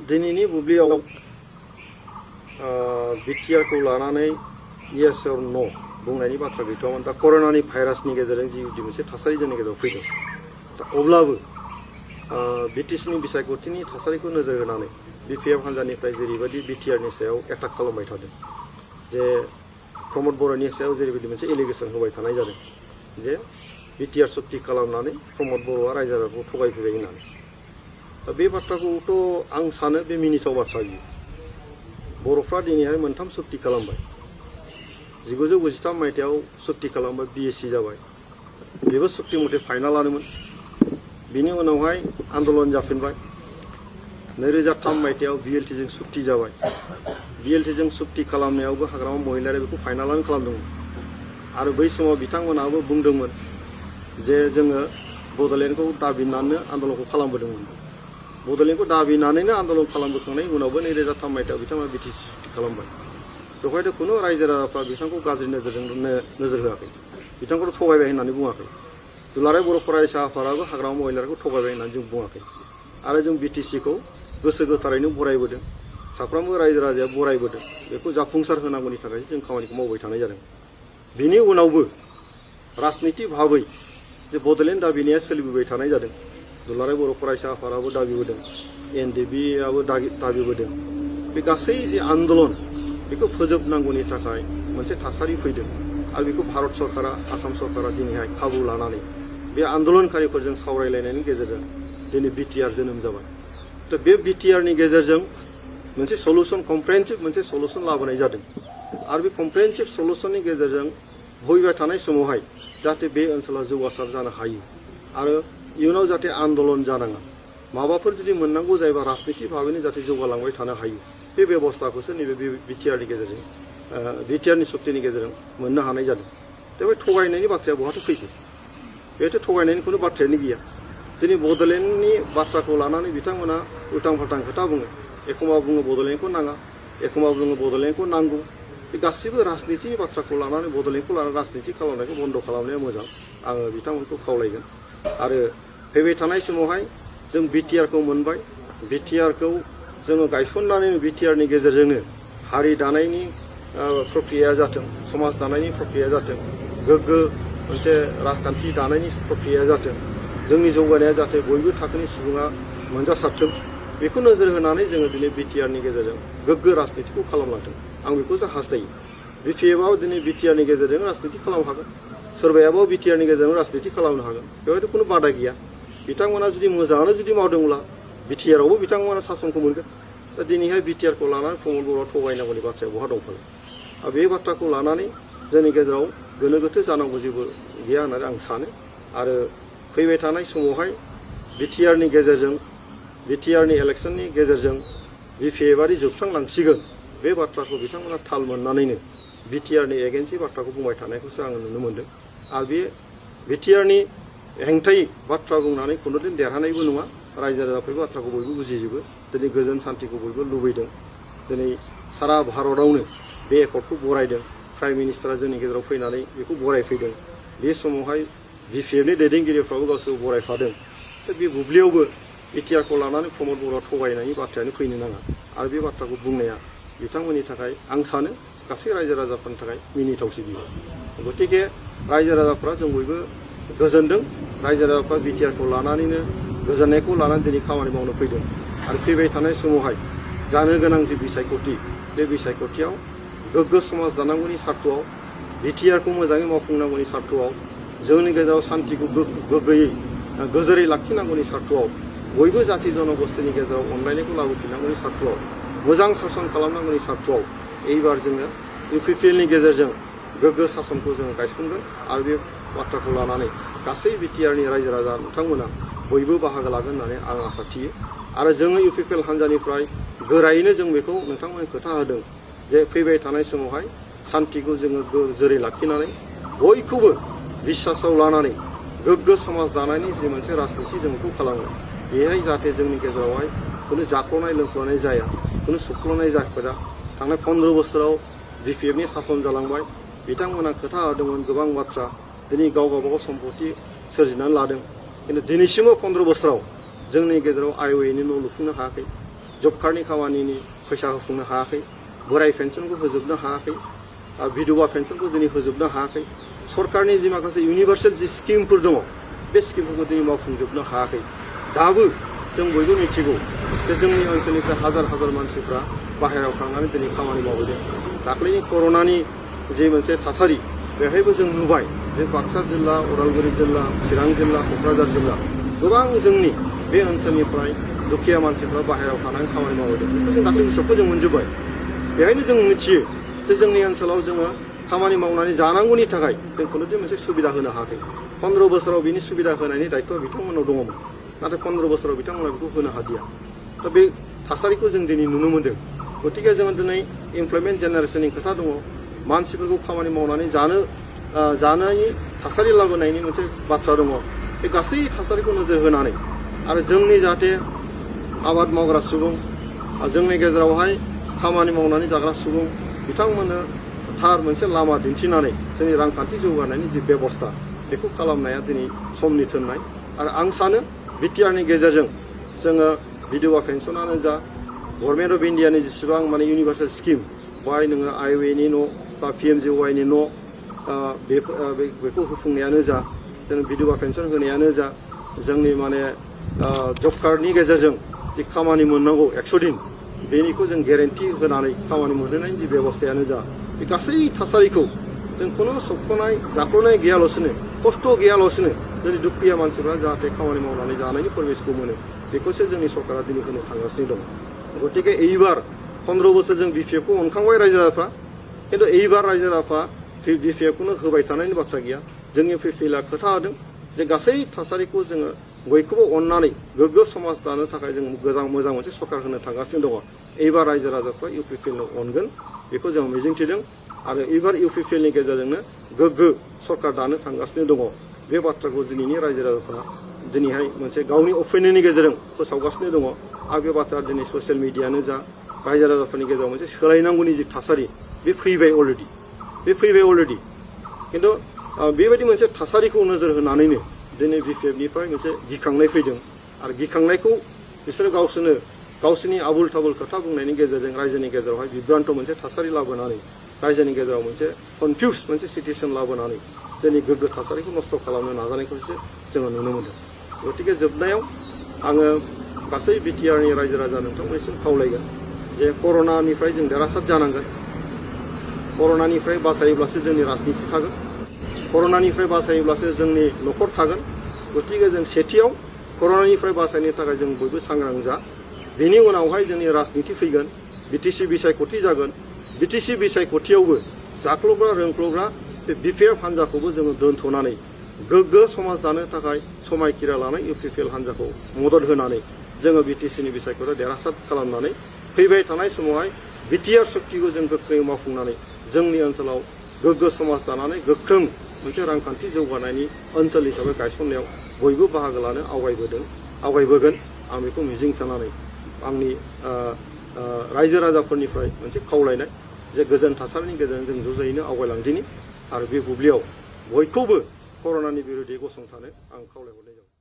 दिनैनि बुब्लियाव बिटिआरखौ लानानै येस अर नो बुंनायनि बाथ्रा गैथ'वामोन। दा कर'नानि भाइरासनि गेजेरजों जिबायदि मोनसे थासारि जोंनि गेजेराव फैदों, दा अब्लाबो बिटिसिनि बिसायख'थिनि थासारिखौ नोजोर होनानै बिपिएफ हान्जानिफ्राय जेरैबायदि बिटिआरनि सायाव एटाक खालामबाय थादों, जे प्रमद बर'नि सायाव जेरैबायदि मोनसे एलिगेसन होबाय थानाय जादों जे बिटिआर सुक्ति खालामनानै प्रमद बर'आ रायजो राजाखौ थगायफैबाय होननानै। दा बे बाथ्राखौथ' आं सानो बे मिनिथाव बाथ्रा बियो। बर'फ्रा दिनैहाय मोनथाम सुक्ति खालामबाय। 1993 मायथाइयाव सुक्ति खालामबाय, बिएसि जाबाय, बेबो सुक्ति मथे फाइनालानोमोन। बिनि उनावहाय आन्दलन जाफिनबाय। 2003 मायथाइयाव बिएलटिजों सुक्ति जाबाय। बिएलटिजों सुक्ति खालामनायावबो हाग्रामा महिलारि बेखौ फाइनालानो खालामदोंमोन। आरो बै समाव बिथांमोनाबो बुंदोंमोन जे जोङो बड'लेण्डखौ दाबिनानैनो आन्दलनखौ खालामबोदोंमोन। बड'लेण्डखौ दाबिनानैनो आन्दलन खालामबोखांनायनि उनावबो 2003 मायथाइयाव बिथांमोना बिटिसि सुक्ति खालामबाय। बेवहायथ' खुनु रायजो राजाफ्रा बिथांखौ गाज्रि नोजोरजों नोजोर होआखै, बिथांखौथ' थगायबाय होननानै बुङाखै। दुलाराय बर' फरायसा आफादाबो हाग्रामा महिलारिखौ थगायबाय होननानै जों बुङाखै। आरो जों बिटिसिखौ गोसो गोथारैनो बरायबोदों, साफ्रोमबो रायजो राजाया बरायबोदों। बेखौ जाफुंसार होनांगौनि थाखाय जों खामानिखौ मावबाय थानाय जादों। बिनि उनावबो राजनिति भाबै जे बड'लेण्ड दाबिनाया सोलिबोबाय थानाय जादों। दुलाराय बर' फरायसा आफादाबो दाबिबोदों, एनडिबिआबो दाबिबोदों। बे गासै जे आन्दलन बेखौ फोजोबनांगौनि थाखाय मोनसे थासारि फैदों। आरो बेखौ भारत सरकारा, आसाम सरकारा दिनैहाय खाबु लानानै बे आन्दलनकारिफोरजों सावरायलायनायनि गेजेरजों दिनै बिटिआर जोनोम जाबाय। दा बे बिटिआरनि गेजेरजों मोनसे सलुसन, कमप्रेहेन्सिभ मोनसे सलुसन लाबोनाय जादों। आरो बे कमप्रेहेन्सिभ सलुसननि गेजेरजों फैबाय थानाय समावहाय जाहाथे बे ओनसोला जौगासार जानो हायो आरो इयुनाव जाहाथे आन्दलन जानाङा, माबाफोर जुदि मोननांगौ जायोबा राजनिति भाबैनो जाहाथे जौगालांबाय थानो हायो, बे बेबस्थाखौसो नैबे बिटिआरनि गेजेरजों, बिटिआरनि सुक्तिनि गेजेरजों मोननो हानाय जादों। दा बे थगायनायनि बाथ्राया बहाथो फैखो? बेथ' थगायनायनि खुनु बाथ्रायानो गैया। दिनै बड'लेण्डनि बाथ्राखौ लानानै बिथांमोना उल्टां फाल्टां खोथा बुङो। एखमबा बुङो बड'लेण्डखौ नाङा, एखमबा बुङो बड'लेण्डखौ नांगौ। बे गासिबो राजनितिनि बाथ्राखौ लानानै बड'लेण्डखौ लानानै राजनिति खालामनायखौ बन्द' खालामनाया मोजां। आङो बिथांमोनखौ खावलायगोन। आरो फैबाय थानाय समावहाय जों बिटिआरखौ मोनबाय। बिटिआरखौ जोङो गायसननानै बिटिआरनि गेजेरजोंनो हारि दानायनि प्रक्रियाया जाथों, समाज दानायनि प्रक्रियाया जाथों, गोग्गो मोनसे राजखान्थि दानायनि प्रक्रियाया जाथों, जोंनि जौगानाया जाहाथे बयबो थाखोनि सुबुङा मोनजासारथों, बेखौ नोजोर होनानै जोङो दिनै बिटिआरनि गेजेरजों गोग्गो राजनितिखौ खालामलांथों। आं बेखौसो हास्थायो। बिपिएफआव दिनै बिटिआरनि गेजेरजों राजनिति खालामनो हागोन, सोरबायाबो बिटिआरनि गेजेरजों राजनिति खालामनो हागोन। बेवहायथ' खुनु बादा गैया। बिथांमोना जुदि मोजाङानो जुदि मावदोंब्ला बिटिआरआवबो बिथांमोना सासनखौ मोनगोन। दा दिनैहाय बिटिआरखौ लानानै प्रमद बर'आ थगायनांगौनि बाथ्राया बहा दंफायो? बे बाथ्राखौ लानानै जोंनि गेजेराव गोनो गोथो जानांगौ जेबो गैया होननानै आं सानो। आरो फैबाय थानाय समावहाय बिटिआरनि गेजेरजों, बिटिआरनि इलेक्सननि गेजेरजों बिपिएफआरि जोबस्रांलांसिगोन, बे बाथ्राखौ बिथांमोना थाल मोननानैनो बिटिआरनि एगेन्सै बाथ्राखौ बुंबाय थानायखौसो आङो नुनो मोन्दों। आरो बे बिटिआरनि हेंथायै बाथ्रा बुंनानै खुनुदिन देरहानायबो नङा। रायजो राजाफोरनि बाथ्राखौ बयबो बुजिजोबो। दिनै गोजोन सान्थिखौ बयबो लुबैदों। दिनै सारा भारतआवनो बे एकर्डखौ बरायदों। प्राइम मिनिस्टारा जोंनि गेजेराव फैनानै बेखौ बरायफैदों। बे समावहाय बिपिएफनि दैदेनगिरिफ्राबो गावसोरबो बरायफादों। दा बे बुब्लियावबो बिटिआरखौ लानानै प्रमद बर'आ थगायनायनि बाथ्रायानो फैनो नाङा। आरो बे बाथ्राखौ बुंनाया बिथांमोननि थाखाय आं सानो गासै रायजो राजाफोरनि थाखाय मिनिथावसो बियो। गतिके रायजो राजाफ्रा जों बयबो गोजोनदों। रायजो राजाफ्रा बिटिआरखौ लानानैनो गोजोननायखौ लानानै दिनै खामानि मावनो फैदों। आरो फैबाय थानाय समावहाय जानो गोनां जे बिसायख'थि, बे बिसायख'थियाव गोग्गो समाज दानांगौनि सार्थआव, बिटिआरखौ मोजाङै मावफुंनांगौनि सार्थआव, जोंनि गेजेराव सान्थिखौ गोग्गोयै गोजोरै लाखिनांगौनि सार्थआव, बयबो जाथि जनगोष्ठीनि गेजेराव अनलायनायखौ लाबोफिननांगौनि सार्थआव, मोजां सासन खालामनांगौनि सार्थआव एबार जोङो इउपिपिएलनि गेजेरजों गोग्गो सासनखौ जोङो गायसनगोन। आरो बे बाथ्राखौ लानानै गासै बिटिआरनि रायजो राजा नोंथांमोना बयबो बाहागो लागोन होननानै आं आसा थियो। आरो जोङो इउपिपिएल हान्जानिफ्राय गोरायैनो जों बेखौ नोंथांमोननो खोथा होदों जे फैबाय थानाय समावहाय सान्थिखौ जोङो गोजोरै लाखिनानै बयखौबो बिसासाव लानानै गोग्गो समाज दानायनि जि मोनसे राजनिति जों बेखौ खालामो। बेहाय जाहाथे जोंनि गेजेरावहाय खुनु जाख्ल'नाय लोंख्ल'नाय जाया, खुनु सुख्ल'नाय जाफेरा। थांनाय 15 बोसोराव बिपिएफनि सासन जालांबाय। बिथांमोना खोथा होदोंमोन गोबां बाथ्रा, दिनै गाव गावबागाव सम्पति सोरजिनानै लादों। खिन्थु दिनैसिमबो 15 बोसोराव जोंनि गेजेराव आइअएनि न' लुफुंनो हायाखै। जब कार्डनि खामानिनि फैसा होफुंनो हायाखै बोराय पेन्सनखौ होजोबनो हायाखै बिधवा पेन्सनखौ दिनै होजोबनो हायाखै सरकारनि जि माखासे इउनिभार्सेल जि स्किमफोर दङ बे स्किमफोरखौ दिनै मावफुंजोबनो हायाखै दाबो जों बयबो मिथिगौ जे जोंनि ओनसोलनिफ्राय हाजार हाजार मानसिफ्रा बाहेरायाव थांनानै दिनै खामानि मावहैदों दाख्लैनि कर'नानि जे मोनसे थासारि बेवहायबो जों नुबाय जे बाक्सा जिल्ला उदालगुरि जिल्ला चिरां जिल्ला क'क्राझार जिल्ला गोबां जोंनि बे ओनसोलनिफ्राय दुखिया मानसिफ्रा बाहेरायाव थानानै खामानि मावहैदों बेखौ जों दाख्लै हिसाबखौ जों मोनजोब्बाय बेहायनो जों मिथियो जे जोंनि ओनसोलाव जोङो खामानि मावनानै जानांगौनि थाखाय जोंखौनो जे मोनसे सुबिदा होनो हायाखै 15 बोसोराव बिनि सुबिदा होनायनि दायित्वआ बिथांमोनाव दङमोन नाथाय 15 बोसोराव बिथांमोना बेखौ होनो हादिया दा बे थासारिखौ जों दिनै नुनो मोन्दों गतिके जोङो दिनै इमप्लयमेन्ट जेनेरेसननि खोथा दङ मानसिफोरखौ खामानि मावनानै जानायनि थासारि लाबोनायनि मोनसे बाथ्रा दङ बे गासै थासारिखौ नोजोर होनानै आरो जोंनि जाहाथे आबाद मावग्रा सुबुं जोंनि गेजेरावहाय खामानि मावनानै जाग्रा सुबुं बिथांमोननो थार मोनसे लामा दिन्थिनानै जोंनि रांखान्थि जौगानायनि जि बेबस्था बेखौ खालामनाया दिनै समनि थिननाय आरो आं सानो बिटिआरनि गेजेरजों जोङो बिधवा पेन्सनानो जा गभर्नमेन्ट अफ इन्डियानि जेसेबां माने इउनिभार्सेल स्किम बेवहाय नोङो आइअएनि न' बा पिएमजिवाइनि न' बेखौ होफुंनायानो जा जों बिधवा पेन्सन होनायानो जा जोंनि माने जब कार्डनि गेजेरजों जि खामानि मोननांगौ 100 दिन बेनिखौ जों गेरेन्टि होनानै खामानि मोनहोनायनि जि बेबस्थायानो जा बे गासै थासारिखौ जों खुनु सोबख'नाय जाख्ल'नाय गैयालासिनो खस्थ' गैयालासिनो जोंनि दुखिया मानसिफ्रा जाहाथे खामानि मावनानै जानायनि परिबेसखौ मोनो बेखौसो जोंनि सरकारा दिनै होनो थांगासिनो दं गतिके এইবার 15 बोसोर जों बिपिएफखौ अनखांबाय रायजो राजाफ्रा खिन्थु এইবার रायजो राजाफ्रा बिपिएफखौनो होबाय थानायनि बाथ्रा गैया जोंनि पिपिएलआ खोथा होदों जे गासै थासारिखौ जोङो बयखौबो अननानै गोग्गो समाज दानो थाखाय जों मोजां मोनसे सरकार होनो थांगासिनो दङ এইবার रायजो राजाफ्रा इउपिपिएलनो अनगोन बेखौ जों मिजिंथिदों आरो এইবার इउपिपिएलनि गेजेरजोंनो गोग्गो सरकार दानो थांगासिनो दङ बे बाथ्राखौ दिनैनि रायजो राजाफ्रा दिनैहाय मोनसे गावनि अपिनियननि गेजेरजों फोसावगासिनो दङ आरो बे बाथ्रा दिनै ससियेल मिडियानो जा रायजो राजाफोरनि गेजेराव मोनसे सोलायनांगौनि जि थासारि बे फैबाय अलरेडि खिन्थु बेबायदि मोनसे थासारिखौ नोजोर होनानैनो दिनै बिपिएफनिफ्राय मोनसे गिखांनाय फैदों आरो गिखांनायखौ बिसोरो गावसोरनि आबुल थाबुल खोथा बुंनायनि गेजेरजों रायजोनि गेजेरावहाय बिब्रान्त मोनसे थासारि लाबोनानै रायजोनि गेजेराव मोनसे कनफिउज मोनसे सिटुएसन लाबोनानै जोंनि गोग्गो थासारिखौ नस्थ' खालामनो नाजानायखौसो जोङो नुनो मोनदों गतिके जोबनायाव आङो गासै बिटिआरनि रायजो राजा नोंथांमोननिसिम खावलायगोन जे कर'नानिफ्राय जों देरहासार जानांगोन कर'नानिफ्राय बासायोब्लासो जोंनि राजनिति थागोन कर'नानिफ्राय बासायोब्लासो जोंनि न'खर थागोन गतिके जों सेथियाव कर'नानिफ्राय बासायनो थाखाय जों बयबो सांग्रां जा बेनि उनावहाय जोंनि राजनिति फैगोन बिटिसि बिसायख'थि जागोन बिटिसि बिसायख'थियावबो जाख्ल'ग्रा रोंख्ल'ग्रा बे बिपिएफ हान्जाखौबो जोङो दोनथ'नानै गोग्गो समाज दानो थाखाय समायखिरा लानाय इउपिपिएल हान्जाखौ मदद होनानै जोङो बिटिसिनि बिसायख'थियाव देरहासार खालामनानै फैबाय थानाय समावहाय बिटिआर सक्तिखौ जों गोख्रै मावफुंनानै जोंनि ओनसोलाव गोग्गो समाज दानानै गोख्रों मोनसे रांखान्थि जौगानायनि ओनसोल हिसाबै गायसननायाव बयबो बाहागो लानो आवगायबोगोन आं बेखौ मिजिंथिनानै आंनि रायजो राजाफोरनिफ्राय मोनसे खावलायनाय जे गोजोन थासारिनि गेजेरजों जों ज' ज'यैनो आवगायलांदिनि आरो बे बुब्लियाव बयखौबो कर'नानि बिरुद्धै गसंथानो आं खावलायहरनाय जाबाय।